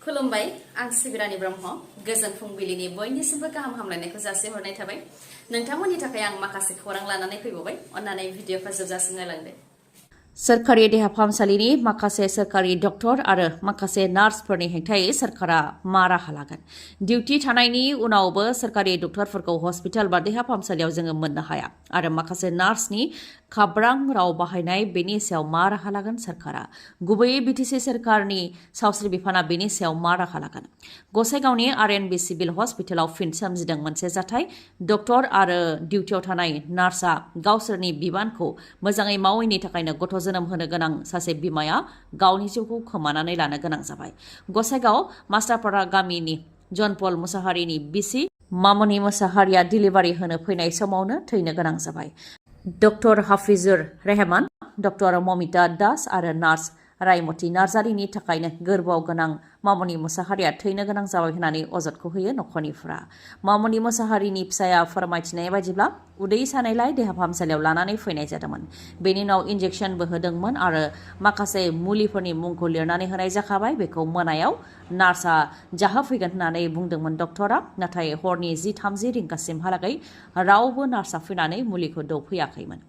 खुलुमबाय आं सिबिरानि ब्रह्म गोजोन फुंबिलिनि बयनिसिमबो गाहाम हामलायनायखौ जासिहरनाय थाबाय नोंथांमोननि थाखाय आं माखासे खौरां लानानै फैबावबाय अन्नानै भिडिअखौ जोबजासिम नायलांदो सोरखारि देहा फाहामसालिनि माखासे सोरखारि डक्टर आरो माखासे नार्सफोरनि हेंथायै सोरखारा मा राहा लागोन डिउटि थानायनि उनावबो सोरखारि डक्टरफोरखौ हस्पिटाल बा देहा फाहामसालियाव जोङो मोननो हाया आरो माखासे नार्सनि खाब्रां राव बाहायनाय बेनि सायाव मा राहा लागोन सोरखारा गुबैयै बिटिसि सोरखारनि सावस्रि बिफाना बेनि सायाव मा राहा लागोन गसाइगावनि आरएनबि सिभिल हस्पिटालाव फिन सोमजिदों मोनसे जाथाय डक्टर आरो डिउटियाव थानाय नार्सआ गावसोरनि बिबानखौ मोजाङै मावैनि थाखायनो गथ' जोनोम होनो गोनां सासे बिमाया गावनि जिउखौ खोमानानै लानो गोनां जाबाय गसाइगाव मास्टारपारा गामिनि जनपल मुसाहारिनि बिसि मामनि मुसाहारिया डिलिभारि होनो फैनाय समावनो थैनो गोनां जाबाय डक्टर हाफिजुर रेहमान डक्टर ममिता दास आरो नार्स रायमती नार्जारिनि थाखायनो गोरबोआव गोनां मामनि मुसाहारिया थैनो गोनां जाबाय होननानै अजदखौ होयो नखरनिफ्रा मामनि मुसाहारिनि फिसाया फोरमायथिनाय बायदिब्ला उदै सानायलाय देहा फाहामसालियाव लानानै फैनाय जादोंमोन बेनि उनाव इन्जेक्सनबो होदोंमोन आरो माखासे मुलिफोरनि मुंखौ लिरनानै होनाय जाखाबाय बेखौ मोनायाव नार्सआ जाहोफैगोन होननानै बुंदोंमोन डक्टरा नाथाय हरनि 10:30 रिंगासिमहालागै रावबो नार्सआ फैनानै मुलिखौ दौफैयाखैमोन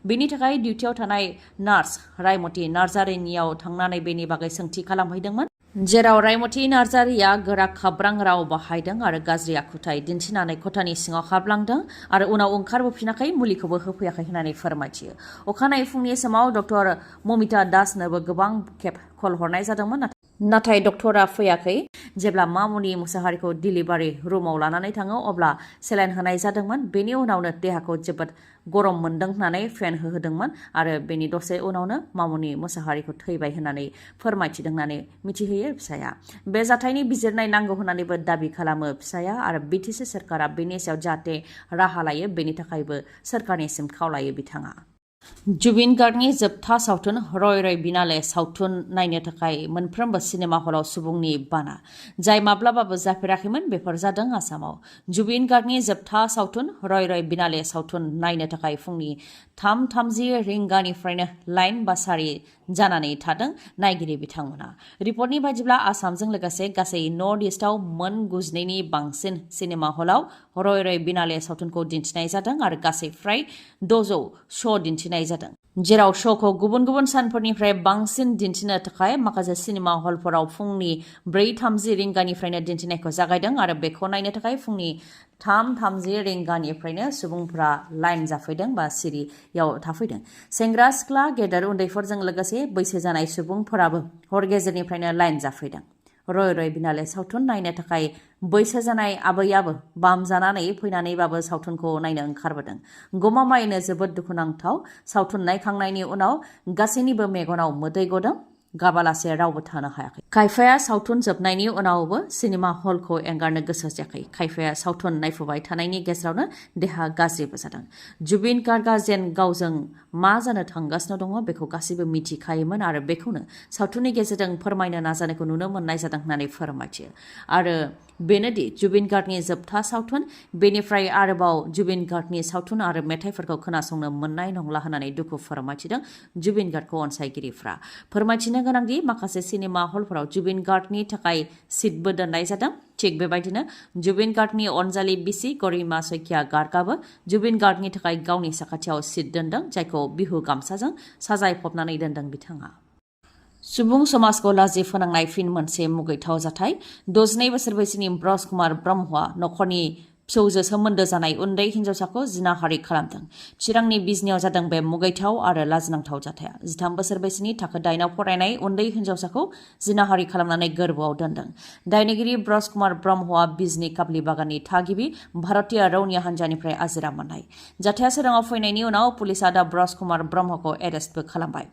बेनि थाखाय डिउटियाव थानाय नार्स रायमती नार्जारिनियाव थांनानै बेनि बागै सोंथि खालामहैदोंमोन जेराव रायमती नार्जारिया गोरा खाब्रां राव बाहायदों आरो गाज्रि आखुथाय दिन्थिनानै खथानि सिङाव हाबलांदों आरो उनाव ओंखारबोफिनाखै मुलिखौबो होफैयाखै होननानै फोरमायथियो अखानायै फुंनि समाव डक्टर ममिता दासनोबो गोबां खेब कल हरनाय जादोंमोन नाथाय डक्टरा फैयाखै जेब्ला मामनि मुसाहारिखौ डिलिभारि रुमाव लानानै थाङो अब्ला सेलाइन होनाय जादोंमोन बेनि उनावनो देहाखौ जोबोद गरम मोनदों होननानै फेन होहोदोंमोन आरो बेनि दसे उनावनो मामनि मुसाहारिखौ थैबाय होननानै फोरमायथिदों होननानै मिथिहोयो फिसाया बे जाथायनि बिजिरनाय नांगौ होननानैबो दाबि खालामो फिसाया आरो बिटिसि सोरखारा बेनि सायाव जाहाथे राहा लायो बेनि थाखायबो सोरखारनिसिम खावलायो बिथाङा जुबिन गार्गनि जोबथा सावथुन रय रय बिनाले सावथुन नायनो थाखाय मोनफ्रोमबो सिनेमा हलाव सुबुंनि बाना जाय माब्लाबाबो जाफेराखैमोन बेफोर जादों आसामाव जुबिन गार्गनि जोबथा सावथुन रय रय बिनाले सावथुन नायनो थाखाय फुंनि 3:30 रिंगानिफ्रायनो लाइन बा सारि जानानै थादों नायगिरि बिथांमोना रिपर्टनि बायदिब्ला आसामजों लोगोसे गासै नर्थ इस्टआव मोन 92नि बांसिन सिनेमा हलाव रय रय बिनाले सावथुनखौ दिन्थिनाय जादों आरो गासै फ्राय 600 श' दिन्थिनाय जादों जेराव श'खौ गुबुन गुबुन सानफोरनिफ्राय बांसिन दिन्थिनो थाखाय माखासे सिनेमा हलफोराव फुंनि 4:30 रिंगानिफ्रायनो दिन्थिनायखौ जागायदों आरो बेखौ नायनो थाखाय फुंनि 3:30 रिंगानिफ्रायनो सुबुंफोरा लाइन जाफैदों बा सिरियाव थाफैदों सेंग्रा सिख्ला गेदेर उन्दैफोरजों लोगोसे बैसो जानाय सुबुंफोराबो हर गेजेरनिफ्रायनो लाइन जाफैदों रय रय बिनाले सावथुन नायनो थाखाय बैसो जानाय आबैयाबो बाम जानानै फैनानैबाबो सावथुनखौ नायनो ओंखारबोदों गमामायैनो जोबोद दुखुनांथाव सावथुन नायखांनायनि उनाव गासैनिबो मेगनाव मोदै गदों गाबालासे रावबो थानो हायाखै खायफाया सावथुन जोबनायनि उनावबो सिनेमा हलखौ एंगारनो गोसो जायाखै खायफाया सावथुन नायफुबाय थानायनि गेजेरावनो देहा गाज्रिबो जादों जुबिन गार्गआ जेन गावजों मा जानो थांगासिनो दङ बेखौ गासैबो मिथिखायोमोन आरो बेखौनो सावथुननि गेजेरजों फोरमायनो नाजानायखौ नुनो मोननाय जादों होननानै फोरमायथियो आरो बेनोदि जुबिन गार्गनि जोबथा सावथुन बेनिफ्राय आरोबाव जुबिन गार्गनि सावथुन आरो मेथाइफोरखौ खोनासंनो मोननाय नंला होननानै दुखु फोरमायथिदों जुबिन गार्गखौ अनसायगिरिफ्रा फोरमायथिनो गोनांदि माखासे सिनेमा हलफोराव जुबिन गार्गनि थाखाय सिटबो दोननाय जादों थिग बेबायदिनो जुबिन गार्गनि अनजालि बिसि गरिमा सैकिया गार्गआबो जुबिन गार्गनि थाखाय गावनि साखाथियाव सिट दोनदों जायखौ बिहु गामसाजों साजायफबनानै दोनदों बिथाङा सुबुं समाजखौ लाजि फोनांनाय फिन मोनसे मुगैथाव जाथाय 62 बोसोर बैसोनि ब्रज कुमार ब्रह्मआ नखरनि फिसौजो सोमोन्दो जानाय उन्दै हिन्जावसाखौ जिनाहारि खालामदों चिरांनि बिजनियाव जादों बे मुगैथाव आरो लाजिनांथाव जाथाया 13 बोसोर बैसोनि थाखो 8आव फरायनाय उन्दै हिन्जावसाखौ जिनाहारि खालामनानै गोरबोआव दोनदों दायनिगिरि ब्रज कुमार ब्रह्मआ बिजनि काबलि बागाननि थागिबि भारतीय रौनिया हान्जानिफ्राय आजिरा मोननाय जाथाया सोराङाव फैनायनि उनाव पुलिसआ दा ब्रज कुमार ब्रह्मखौ एरेस्टबो खालामबाय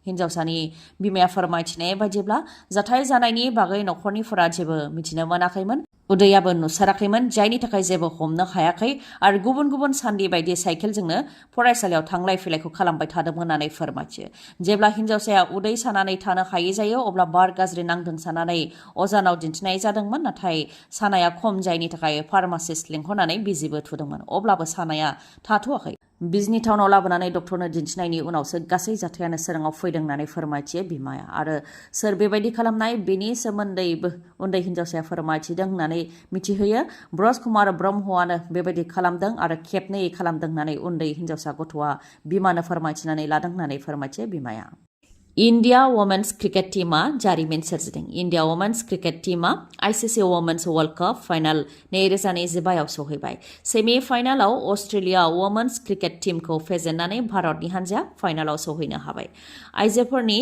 हिन्जावसानि बिमाया फोरमायथिनाय बायदिब्ला जाथाय जानायनि बागै नखरनिफोरा जेबो मिथिनो मोनाखैमोन उदैयाबो नुसाराखैमोन जायनि थाखाय जेबो हमनो हायाखै आरो गुबुन गुबुन सानदि बायदि साइकेलजोंनो फरायसालियाव थांलाय फैलायखौ खालामबाय थादोंमोन होननानै फोरमायथियो जेब्ला हिन्जावसाया उदै सानानै थानो हायै जायो अब्ला बार गाज्रि नांदों साननानै अजानाव दिन्थिनाय जादोंमोन नाथाय सानाया खम जायनि थाखाय फार्मासिस्ट लिंहरनानै बिजिबो थुदोंमोन अब्लाबो सानाया थाथ'वाखै बिजनि टाउनाव लाबोनानै डक्टरनो दिन्थिनायनि उनावसो गासै जाथायानो सोराङाव फैदों होननानै फोरमायथियो बिमाया आरो सोर बेबायदि खालामनाय बेनि सोमोन्दैबो उन्दै हिन्जावसाया फोरमायथिदों होननानै मिथिहोयो। ब्रज कुमार ब्रह्मआनो बेबायदि खालामदों आरो खेबनै खालामदों होननानै उन्दै हिन्जावसा गथ'आ बिमानो फोरमायथिनानै लादों होननानै फोरमायथियो बिमाया। इन्डिया वमेन्स क्रिकेट टीमा जारिमिन सोरजिदों। इन्डिया वमेन्स क्रिकेट टीमा ICC women's world cup final 2025 सौहैबाय। सेमि फाइनालाव अस्ट्रेलिया वमेन्स क्रिकेट टीमखौ फेजेननानै भारतनि हान्जाया फाइनालाव सौहैनो हाबाय। आइजोफोरनि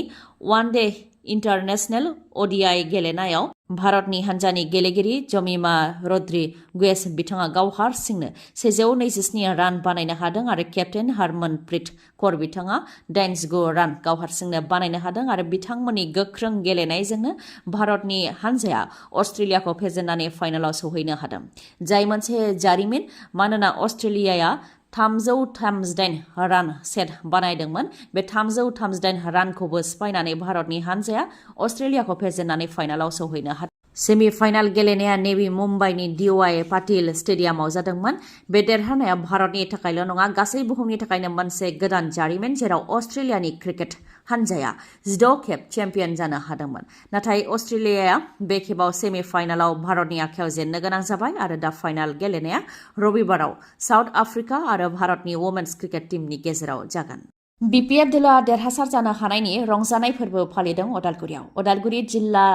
वन डे इन्टारनेशनेल ओडिआई गेलेनायाव भारतनि हान्जानि गेलेगिरि जमिमा रड्रिगुएज बिथाङा गाव हारसिंनो 127 रान बानायनो हादों आरो केप्टेन हरमनप्रीत कौर बिथाङा 89 रान गाव हारसिंनो बानायनो हादों आरो बिथांमोननि गोख्रों गेलेनायजोंनो भारतनि हान्जाया अस्ट्रेलियाखौ फेजेननानै फाइनालाव सौहैनो हादों, जाय मोनसे जारिमिन मानोना अस्ट्रेलियाया 338 रान सेट बानायदोंमोन। बे 338 रानखौबो सिफायनानै भारतनि हान्जाया अस्ट्रेलियाखौ फेजेननानै फाइनालाव सौहैनो हादों। सेमि फाइनाल गेलेनाया नेभि मुम्बाइनि DY पाटिल स्टेडियामाव जादोंमोन। बे देरहानाया भारतनि थाखायल' नङा, गासै बुहुमनि थाखायनो मोनसे गोदान जारिमिन, जेराव अस्ट्रेलियानि क्रिकेट हान्जाया 16 खेब चेम्पियन जानो हादोंमोन। नाथाय अस्ट्रेलियाया बे खेबाव सेमि फाइनालाव भारतनि आखायाव जेननो गोनां जाबाय आरो दा फाइनाल गेलेनाया रबिबाराव साउथ आफ्रिका आरो भारतनि वमेन्स क्रिकेट टीमनि गेजेराव जागोन। BPF दोलोआ देरहासार जानो हानायनि रंजानाय फोरबो फालिदों अदालगुरियाव। अदालगुरि जिल्ला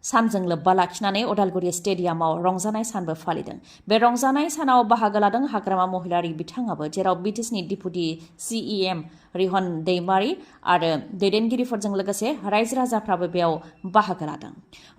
सानजों लोब्बा लाखिनानै अदालगुरि स्टेडियामाव रंजानाय सानबो फालिदों। बे रंजानाय सानाव बाहागो लादों हाग्रामा महिलारि बिथाङाबो, जेराव BTSनि डिपुटि CEM रिहन दैमारी आरो दैदेनगिरिफोरजों लोगोसे रायजो राजाफ्राबो बेयाव बाहागो लादों।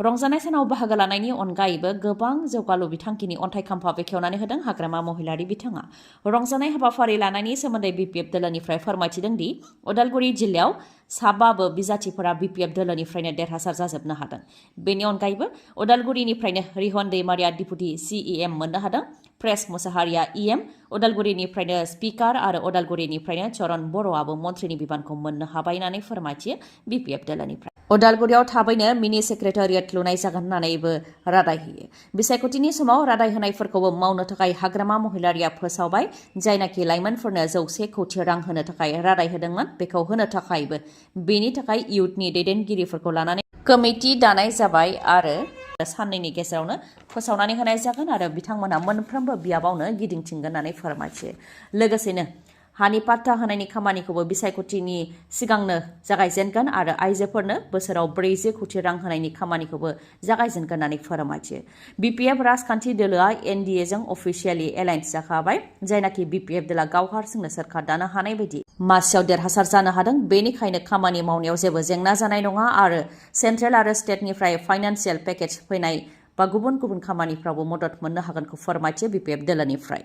रंजानाय सानाव बाहागो लानायनि अनगायैबो गोबां जौगालु बिथांखिनि अन्थाइ खाम्फा बेखेवनानै होदों हाग्रामा महिलारि बिथाङा। रंजानाय हाबाफारि लानायनि सोमोन्दै BPF दोलोनिफ्राय फोरमायथिदों दि अदालगुरि जिल्लायाव साबाबो बिजाथिफोरा BPF दोलोनिफ्रायनो देरहासार जाजोबनो हादों। बेनि अनगायैबो अदालगुरिनिफ्रायनो रिहन दैमारिया डिपुटि CEM मोननो हादों, प्रेस मुसाहारिया EM, अदालगुरिनिफ्रायनो स्पिकार आरो अदालगुरिनिफ्रायनो चरण बर'आबो मन्थ्रिनि बिबानखौ मोननो हाबाय होननानै फोरमायथियो BPF दोलोनिफ्राय। अदालगुरियाव थाबैनो मिनि सेक्रेटारियेट लुनाय जागोन होननानैबो रादाय होयो। बिसायख'थिनि समाव रादाय होनायफोरखौबो मावनो थाखाय हाग्रामा महिलारिया फोसावबाय, जायनाखि लाइमोनफोरनो 100 कौटि रां होनो थाखाय रादाय होदोंमोन। बेखौ होनो थाखायबो बेनि थाखाय इयुथनि दैदेनगिरिफोरखौ लानानै कमिटि दानाय जाबाय आरो साननैनि गेजेरावनो फोसावनानै होनाय जागोन आरो बिथांमोनहा मोनफ्रोमबो बियाबावनो गिदिंथिंगोन होननानै फोरमायथियो। लोगोसेनो हानि पाट्टा होनायनि खामानिखौबो बिसायख'थिनि सिगांनो जागायजेनगोन आरो आइजोफोरनो बोसोराव 40 कौटि रां होनायनि खामानिखौबो जागायजेनगोन होननानै फोरमायथियो। BPF राजखान्थि दोलोआ NDA जों अफिसियेलि एलायन्स जाखाबाय, जायनाखि BPF दोला गाव हारसिंनो सोरखार दानो हानाय बायदि मासियाव देरहासार जानो हादों। बेनिखायनो खामानि मावनायाव जेबो जेंना जानाय नङा आरो सेन्ट्रेल आरो स्टेटनिफ्राय फाइनान्सियेल पेकेज फैनाय बा गुबुन गुबुन खामानिफ्रावबो मदद मोननो हागोनखौ फोरमायथियो BPF दोलोनिफ्राय।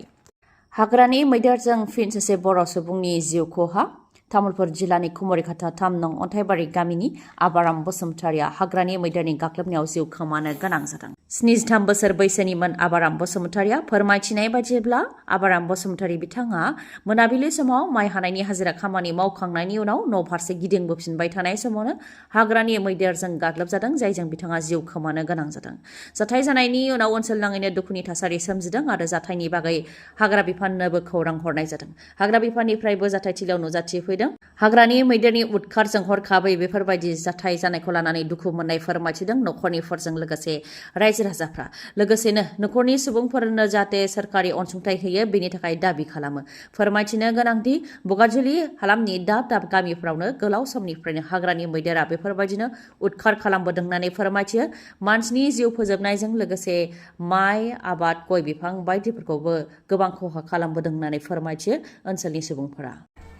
हाग्रानि मैदेरजों फिन सासे बर' सुबुंनि जिउ खहा। तामुलपुर जिल्लानि कुमरिघाटा 3 नं अन्थाइबारि गामिनि आबाराम बसुमतारिया हाग्रानि मैदेरनि गाग्लोबनायाव जिउ खोमानो गोनां जादों। 73 बोसोर बैसोनिमोन आबाराम बसुमतारिया। फोरमायथिनाय बायदिब्ला आबाराम बसुमतारि बिथाङा मोनाबिलि समाव माइ हानायनि हाजिरा खामानि मावखांनायनि उनाव न' फारसे गिदिंबोफिनबाय थानाय समावनो हाग्रानि मैदेरजों गाग्लोबजादों, जायजों बिथाङा जिउ खोमानो गोनां जादों। जाथाय जानायनि उनाव ओनसोल नाङैनो दुखुनि थासारि सोमजिदों आरो जाथायनि बागै हाग्रा बिफाननोबो खौरां हरनाय जादों। हाग्रा बिफाननिफ्रायबो जाथायथिलियाव नुजाथिफैदों। हाग्रानि मैदेरनि उदखारजों हरखाबै बेफोरबायदि जाथाय जानायखौ लानानै दुखु मोननाय फोरमायथिदों न'खरनिफोरजों लोगोसे रायजो राजाफ्रा। लोगोसेनो न'खरनि सुबुंफोरनो जाहाथे सोरखारि अनसुंथाइ होयो बेनि थाखाय दाबि खालामो। फोरमायथिनो गोनांदि बगाजुलि हालामनि दाब दाब गामिफ्रावनो गोलाव समनिफ्रायनो हाग्रानि मैदेरा बेफोरबायदिनो उदखार खालामबोदों होननानै फोरमायथियो। मानसिनि जिउ फोजोबनायजों लोगोसे माइ आबाद, गय बिफां बायदिफोरखौबो गोबां खहा खालामबोदों होननानै फोरमायथियो ओनसोलनि सुबुंफोरा।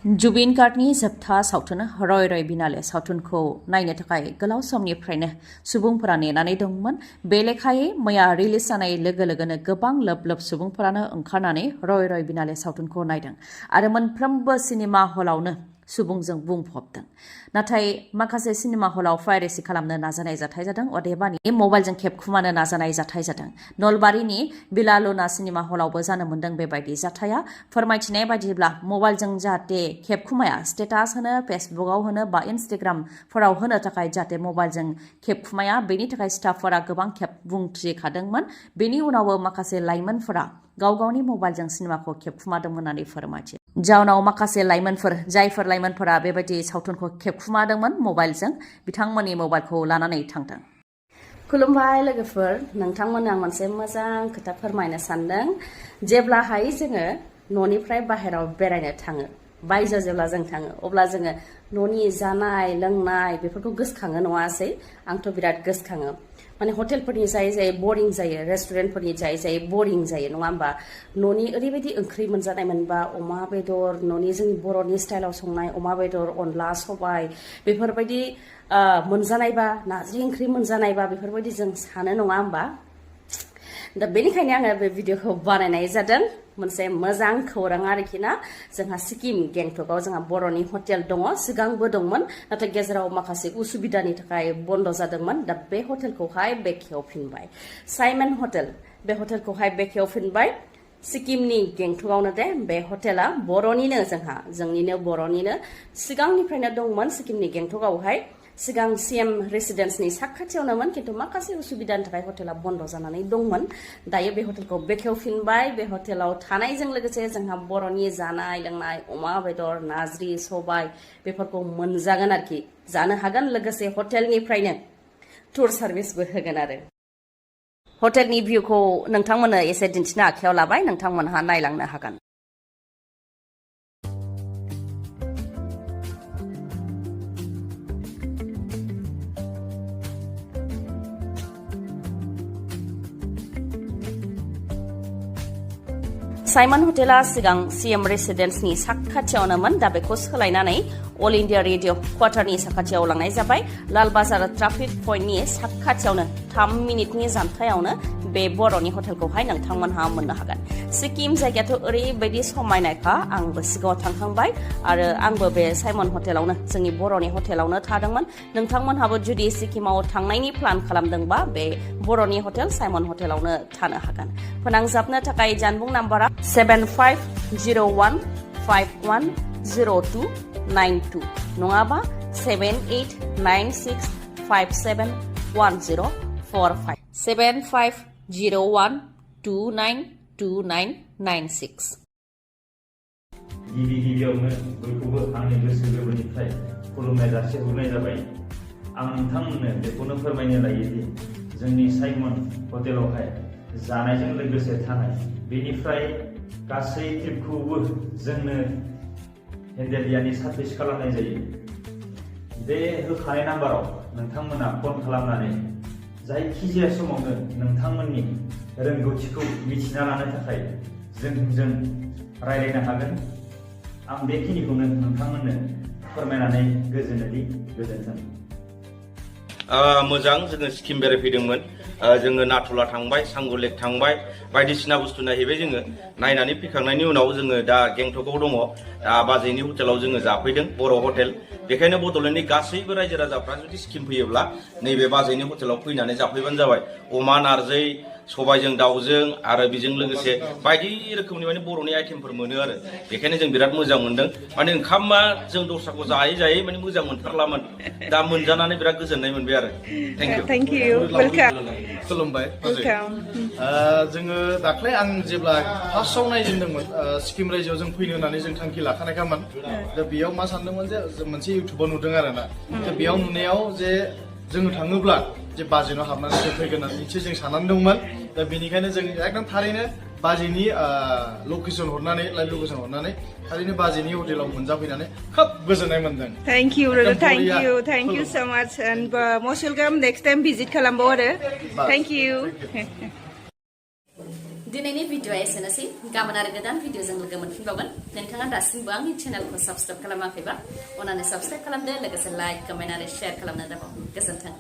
जुबिन गार्गनि जोबथा सावथुन रय रय बिनाले सावथुनखौ नायनो थाखाय गोलाव समनिफ्रायनो सुबुंफोरा नेनानै दंमोन। बे लेखायै मैया रिलिज जानाय लोगो लोगोनो गोबां लोब लोब सुबुंफोरानो ओंखारनानै रय रय बिनाले सावथुनखौ नायदों आरो मोनफ्रोमबो सिनेमा हलावनो सुबुंजों बुंफबदों। नाथाय माखासे सिनेमा हलाव पाइरेसि खालामनो नाजानाय जाथाय जादों, अदेबानि मबाइलजों खेबखुमानो नाजानाय जाथाय जादों। नलबारिनि बिलालुना सिनेमा हलावबो जानो मोन्दों बेबायदि जाथाया। फोरमायथिनाय बायदिब्ला मबाइलजों जाहाथे खेबखुमाया, स्टेटास होनो, फेसबुकआव होनो बा इन्स्टाग्रामफोराव होनो थाखाय जाहाथे मबाइलजों खेबखुमाया, बेनि थाखाय स्टाफफोरा गोबां खेब बुंथिखादोंमोन। बेनि उनावबो माखासे लाइमोनफोरा गाव गावनि मबाइलजों सिनेमाखौ खेबखुमादोंमोन होननानै फोरमायथियो। जाउनाव माखासे लाइमोनफोर जायफोर लाइमोनफोरा बेबायदि सावथुनखौ खेबखुमादोंमोन मबाइलजों बिथांमोननि मबाइलखौ लानानै थांदों। खुलुमबाय लोगोफोर, नोंथांमोननो आं मोनसे मोजां खोथा फोरमायनो सानदों। जेब्लाहाय जोङो न'निफ्राय बाहेराव बेरायनो थाङो, बायजोआव जेब्ला जों थाङो, अब्ला जोङो न'नि जानाय लोंनाय बेफोरखौ गोसोखाङो नङासै? आंथ' बिराद गोसोखाङो। माने हटेलफोरनि जायै बरिं जायो, रेस्टुरेन्टफोरनि जायै बरिं जायो, नङा होमबा? न'नि ओरैबायदि ओंख्रि मोनजानाय मोनबा, अमा बेदर, न'नि जोंनि बर'नि स्टाइलाव संनाय अमा बेदर, अनला सबाय बेफोरबायदि मोनजानायबा, नारजि ओंख्रि मोनजानायबा बेफोरबायदि जों सानो, नङा होमबा? दा बेनिखायनो आङो बे भिडिअखौ बानायनाय जादों। मोनसे मोजां खौरां आरोखि ना। जोंहा सिक्किम गेंटकआव जोंहा बर'नि हटेल दङ, सिगांबो दंमोन, नाथाय गेजेराव माखासे उसुबिदानि थाखाय बन्द जादोंमोन। दा बे हटेलखौहाय बेखेवफिनबाय, साइमन हटेल, बे हटेलखौहाय बेखेवफिनबाय सिक्किमनि गेंटकआवनो। दे बे हटेला बर'निनो, जोंनिनो बर'निनो, सिगांनिफ्रायनो दंमोन सिक्किमनि गेंटकआवहाय। सिगां CM रेसिडेन्सनि साखाथियावनोमोन, खिन्थु माखासे उसुबिदानि थाखाय हटेला बन्द जानानै दंमोन। दायो बे हटेलखौ बेखेवफिनबाय। बे हटेलाव थानायजों लोगोसे जोंहा बर'नि जानाय लोंनाय अमा बेदर, नारजि सबाय बेफोरखौ मोनजागोन आरोखि, जानो हागोन। लोगोसे हटेलनिफ्रायनो टुर सार्भिसबो होगोन आरो। हटेलनि भिउखौ नोंथांमोननो एसे दिन्थिनो आखायाव लाबाय, नोंथांमोनहा नायलांनो हागोन। साइमन हटेला सिगां CM रेसिडेन्सनि साखाथियावनोमोन। दा बेखौ सोलायनानै अल इन्डिया रेडिअ क्वार्टारनि साखाथियाव लांनाय जाबाय। लाल बाजार ट्राफिक पइन्टनि साखाथियावनो 3 मिनिटनि जानथायावनो बे बर'नि हटेलखौहाय नोंथांमोनहा मोननो हागोन। सिक्किम जायगायाथ' ओरैबायदि समायनायखा, आंबो सिगाङाव थांखांबाय आरो आंबो बे साइमन हटेलावनो, जोंनि बर'नि हटेलावनो थादोंमोन। नोंथांमोनहाबो जुदि सिक्किमाव थांनायनि प्लान खालामदोंबा बे बर'नि हटेल साइमन हटेलावनो थानो हागोन। फोनांजाबनो थाखाय जानबुं नाम्बारा 7501510292 नङाबा 7896571045 7501292996। गिबियावनो बयखौबो आंनि गोसो गोरबोनिफ्राय खुलुमनाय जासिहरनाय जाबाय। आं नोंथांमोननो बेखौनो फोरमायनो लायोदि जोंनि साइमन हटेलावहाय जानायजों लोगोसे थानाय, बेनिफ्राय गासै ट्रिपखौबो जोंनो हेन्डेलियानि सार्भिस खालामनाय जायो। बे होखानाय नाम्बाराव नोंथांमोना फन खालामनानै जायखिजाया समावनो नोंथांमोननि रोंगौथिखौ मिथिना लानो थाखाय जोंजों रायज्लायनो हागोन। आं बेखिनिखौनो नोंथांमोननो फोरमायनानै गोजोन्थों। मोजां, जोङो सिक्किम बेरायफैदोंमोन। जोङो नाथुला थांबाय, सांगुलेक थांबाय, बायदिसिना बुस्थु नायहैबाय। जोङो नायनानै फैखांनायनि उनाव जोङो दा गेंटकआव दङ। बाजैनि हटेलाव जोङो जाफैदों, बर' हटेल। बेखायनो बड'लेण्डनि गासैबो रायजो राजाफ्रा जुदि सिक्किम फैयोब्ला नैबे बाजैनि हटेलाव फैनानै जाफैबानो जाबाय। अमा नारजि, सबायजों दाउजों आरो बेजों लोगोसे बायदि रोखोमनि माने बर'नि आइटेमफोर मोनो आरो। बेखायनो जों बिराद मोजां मोनदों। माने ओंखामा जों दस्राखौ जायै माने मोजां मोनथारलामोन। दा मोनजानानै बिराद गोजोननाय मोनबाय आरो। Thank you. Welcome. खुलुमबाय। जोङो दाख्लै आं जेब्ला फार्स्टआव नायजेनदोंमोन सिक्किम रायजोआव जों फैनो होननानै जों थांखि लाखानायखामोन। दा बेयाव मा सानदोंमोन जे मोनसे इउटुबाव नुदों आरोना। दा बेयाव नुनायाव जे जोङो थाङोब्ला जे बाजेनाव हाबनानै जों फैगोन होननानै जों साननानै दंमोन। दा बेनिखायनो जों एकदम थारैनो बाजेनि लाइभ लकेसन हरनानै थारैनो बाजेनि हटेलाव मोनजाफैनानै खोब गोजोननाय मोनदों। Thank you, brother. Thank you so much, and most welcome. Next time visit खालामबाव आरो. Thank you. दिनैनि भिडिअआ एसेनोसै। गाबोन आरो गोदान भिडिअजों लोगो मोनफिनबावगोन। नोंथाङा दासिमबो आंनि चेनेलखौ साबस्क्राइब खालामाखैबा अन्नानै साबस्क्राइब खालामदो, लोगोसे लाइक, कमेन्ट आरो शेयार खालामनो दाबाव। गोजोन्थों।